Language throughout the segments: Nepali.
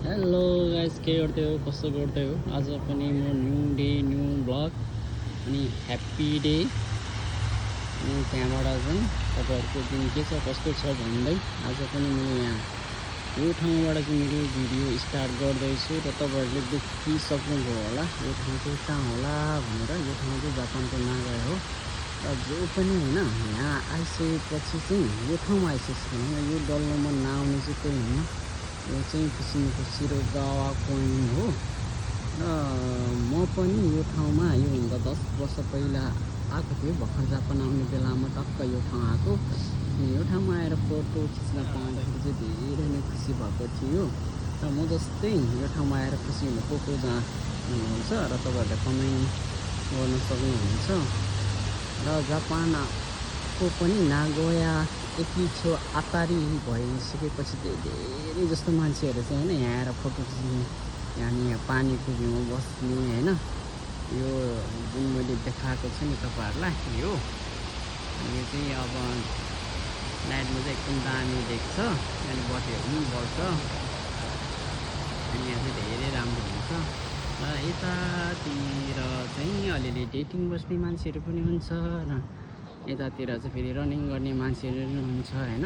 हेलो गाइस, के गर्दै हो, कसो गर्दै हो? आज पनि म न्यू डे न्यू ब्लग अनि ह्याप्पी डे। अनि त्यहाँबाट चाहिँ तपाईँहरूको दिन के छ कस्तो छ भन्दै आज पनि मैले यहाँ यो ठाउँबाट चाहिँ मेरो भिडियो स्टार्ट गर्दैछु र तपाईँहरूले देखिसक्नुभयो होला यो ठाउँ चाहिँ कहाँ होला भनेर। यो ठाउँ चाहिँ जापानको नागा हो र जो पनि होइन यहाँ आइसकेपछि चाहिँ यो ठाउँमा आइसकेपछि होइन यो डल्लोमा नआउने चाहिँ कोही हुन्न। यो चाहिँ किसिमको सिरोगावा पोइन्ट हो र म पनि यो ठाउँमा योभन्दा 10 वर्ष पहिला आएको थिएँ। भर्खर जापान आउने बेलामा टक्क यो ठाउँ आएको। यो ठाउँमा आएर फोटो खिच्न पाउँदाखेरि चाहिँ धेरै नै खुसी भएको थियो र म जस्तै यो ठाउँमा आएर खुसी हुने को जहाँ हुनुहुन्छ र तपाईँहरूले कमेन्ट गर्न सक्नुहुन्छ। र जापानको पनि नागोया यति छेउ आतारी भइसकेपछि धेरै जस्तो मान्छेहरू चाहिँ होइन यहाँ आएर फोटो खिच्ने, यहाँ पानीको भ्यूमा बस्ने होइन। यो जुन मैले देखाएको छु नि तपाईँहरूलाई यो चाहिँ अब नाइटमा चाहिँ एकदम दामी देख्छ अनि बत्तीहरू पनि बल्छ अनि यहाँ चाहिँ धेरै राम्रो हुन्छ। र यतातिर चाहिँ अलिअलि डेटिङ बस्ने मान्छेहरू पनि हुन्छ र यतातिर चाहिँ फेरि रनिङ गर्ने मान्छेहरू पनि हुन्छ होइन।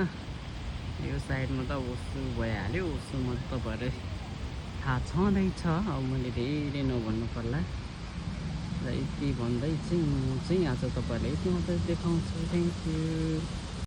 यो साइडमा त उसु भइहाल्यो, उसुमा त तपाईँहरू थाहा छँदैछ, अब मैले धेरै नभन्नु पर्ला। र यति भन्दै चाहिँ म चाहिँ आज तपाईँहरूलाई यति मात्रै देखाउँछु। Thank you.